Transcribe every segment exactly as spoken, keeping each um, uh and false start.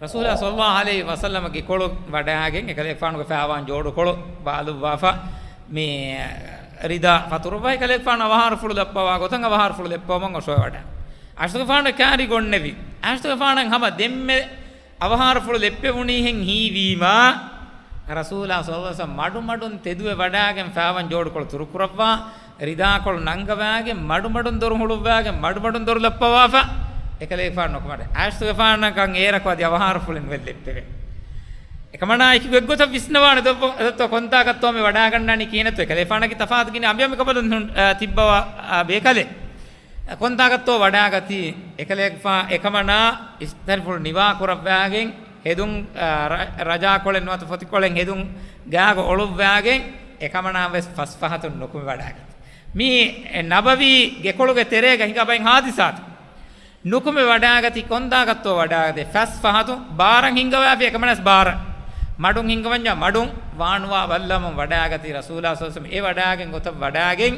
ރަސޫލާ ޞައްލައްލާހު ޢަލައިހި ވަސައްލަމަގެ ކޮޅު ވަޑާގެން އެކަލޭގެފާނުގެ ފާވާން ޖޯޑުކޮޅު ބާލުއްވާފަ، މި ރިދާ ފަތުރުއްވާ އެކަލޭގެފާނު އަވަހާރަފުޅު ލައްޕަވާ ގޮތަށް އަވަހާރަފުޅު ލެއްޕަވަމުން އޮށޯވެވަޑާ. އާއިޝަތުގެފާނު ކާރި ގޮންނެވި. އާއިޝަތުގެފާނަށް ހަމަ ދެންމެ އަވަހާރަފުޅު ލެއްޕެވުނީހެން ހީވީމާ، ރަސޫލާ ޞައްލައްލާހު ޢަލައިހި ވަސައްލަމަ މަޑުމަޑުން ތެދުވެ ވަޑާގެން ފާވާން ޖޯޑުކޮޅު ތުރުކުރައްވާ، ރިދާކޮޅު ނަންގަވާގެން މަޑުމަޑުން ދޮރު ހުޅުއްވާގެން މަޑުމަޑުން ދޮރު ލައްޕަވާފަ، އެކަލޭގެފާނު ނުކުމެވަޑާ. އާއިޝަތުގެފާނަކަށް އޭރަކު އަދި އަވަހާރަފުޅެއް ނުވެ ލެއްޕެވޭ. އެކަމަނާ އެކި އެއްގޮތަށް ވިސްނަވާނެ ދޯ، ދޯ ކޮންތާކަށްތޯ މި ވަޑާގަންނާނީ ކިހިނެއްތޯ؟ އެކަލޭގެފާނަކީ ތަފާތު ގިނަ އަނބިޔާ މިކަނބަލުން ހުން-، އާ، ތިއްބަވާ، އާ، ބޭކަލެއް. ކޮންތާކަށްތޯ ވަޑާގަތީ؟ އެކަލޭގެފާ އެކަމަނާ އިސްތަށިފުޅު ނިވާ ކުރައްވާގެން ހެދުން، އާ، ރަ-، ރަޖާކޮޅެއް ނުވަތަ ފޮތިކޮޅެއް ހެދުން ގާގަ އޮޅުއްވާގެން އެކަމަނާ ވެސް ފަސް ފަހަތުން ނުކުމެ ވަޑާގަތީ. މީ ނަބަވީ ގެކޮޅުގެ ތެރޭގަ ހިނގާ ބައިން ހާދިސާތައް. ނުކުމެ ވަޑާގަތީ ކޮންތާކަށްތޯ ވަޑާގަތީ؟ ފަސް ފަހަތުން ބާރަށް ހިންގަވާފި އެކަމަނާސް ބާރަށް. މަޑުން ހިންގަވަންޏާ މަޑުން ވާނުވާ ބައްލަވަމުން ވަޑާގަތީ ރަސޫލާ ޞައްލައްލާހު ޢަލައިހި ވަސައްލަމަ އެ ވަޑާގެން ގޮތަށް ވަޑާގެން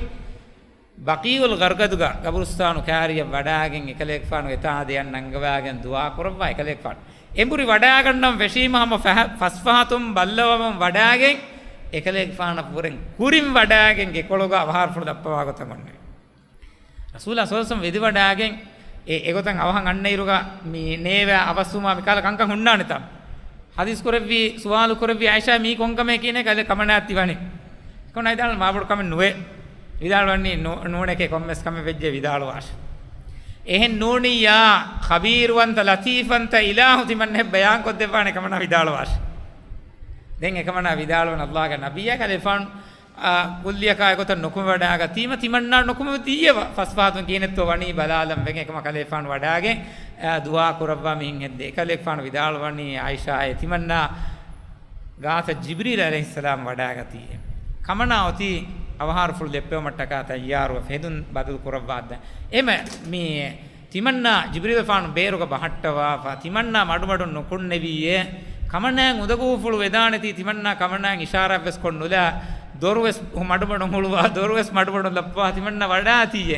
ބަޤީޢުލް ޣަރްޤަދުގަ ގަބުރުސްތާނު ކާރިއަށް ވަޑާގެން އެކަލޭގެފާނު އެތާ ހަދަޔަށް ނަންގަވާގެން ދުޢާ ކުރައްވާ އެކަލޭގެފާނު އެނބުރި ވަޑާގަންނަން ފެށީމަ ހަމަ ފަހަ-، ފަސް ފަހަތުން ބައްލަވަމުން ވަޑާގެން އެކަލޭގެފާނަށް ވުރެން ކުރިން ވަޑާގެން ގެކޮޅުގަ އަވަހާރަފުޅު ލައްޕަވާ ގޮތަށް އޮންނެވި. ރަސޫލާ ޞައްލައްލާހު ޢަލައިހި ވަސައްލަމަ ވެދިވަޑާގެން އެ-، އެގޮތަށް އަވަހަށް އަންނައިރުގަ މި ނޭވާ އަވަސްވުމާ މިކަހަލަ ކަންކަން ހުންނާނެތާ؟ ޙަދީޘް ކުރެއްވި ސުވާލު ކުރެއްވި އާއިޝާ މީ ކޮންކަމެއް ކިހިނެއް ކަލޭ ކަމަނާ ތިވަނީ؟ އެކަމަނާ ވިދާޅުވި މާބޮޑު ކަމެއް ނުވޭ. ވިދާޅުވަނީ ނޫ-، ނޫނެކޭ ކޮންމެސް ކަމެއް ވެއްޖެ ވިދާޅުވާށި. އެހެން ނޫނިއްޔާ ޚަބީރުވަންތަ ލަތީފަންތަ އިލާހު ތިމަންނަ ބަޔާންކޮށްދެއްވާނެ ކަމަނާ ވިދާޅުވާށި. ދެން އެކަމަނާ ވިދާޅުވަން އައްލާގެ ނަބިއްޔާ ކަލޭފާނު އާ، ކުއްލިއަކާ އެގޮތަށް ނުކުމެވަޑާގަތީމަ ތިމަންނާ ނުކުމެވި ދިޔަވަ ފަސް ފަހަތުން ކިހިނެއްތޯ ވަނީ ބަލާލަން ވެގެން އެކަމަ ކަލޭފާނު ވަޑާގެން، އާ، ދުޢާ ކުރައްވާ މިހެން ހެއްދޭ. ކަލޭފާނު ވިދާޅުވަނީ އާއިޝާއޭ ތިމަންނާ ގާތަށް ޖިބްރީލް ޢަލައިހިއްސަލާމް ވަޑާގަތީ. ކަމަނާ އޮތީ އަވަހާރަފުޅު ލެއްޕެވުމަށްޓަކާ ތައްޔާރުވެ ހެދުން ބަދަލު ކުރައްވާދޭ. އެމެ މި ތިމަންނާ ޖިބްރީލުފާނު ބޭރުގަ ބަހައްޓަވާފަ، ތިމަންނާ މަޑުމަޑުން ނުކުންނެވީއޭ. ކަމަނާއަށް އުނދަގޫފުޅު ވެދާނެތީ ތިމަންނާ ކަމަނާއަށް އިޝާރާތްވެސް ކޮށް ނުލާ، ދޮރުވެސް މަޑުމަޑުން ހުޅުވާ، ދޮރުވެސް މަޑުމަޑުން ލައްޕަވާ ތިމަންނާ ވަޑާތީއޭ.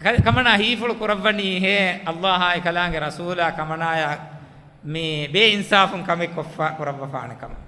ކަ-، ކަމަނާ ހީފުޅު ކުރައްވަނީހޭ، އައްލާހާއި ކަލާނގެ ރަސޫލާ ކަމަނާޔާ މި ބޭއިންސާފުން ކަމެއް ކޮށްފަ-، ކުރައްވަފާނެ ކަމަށް.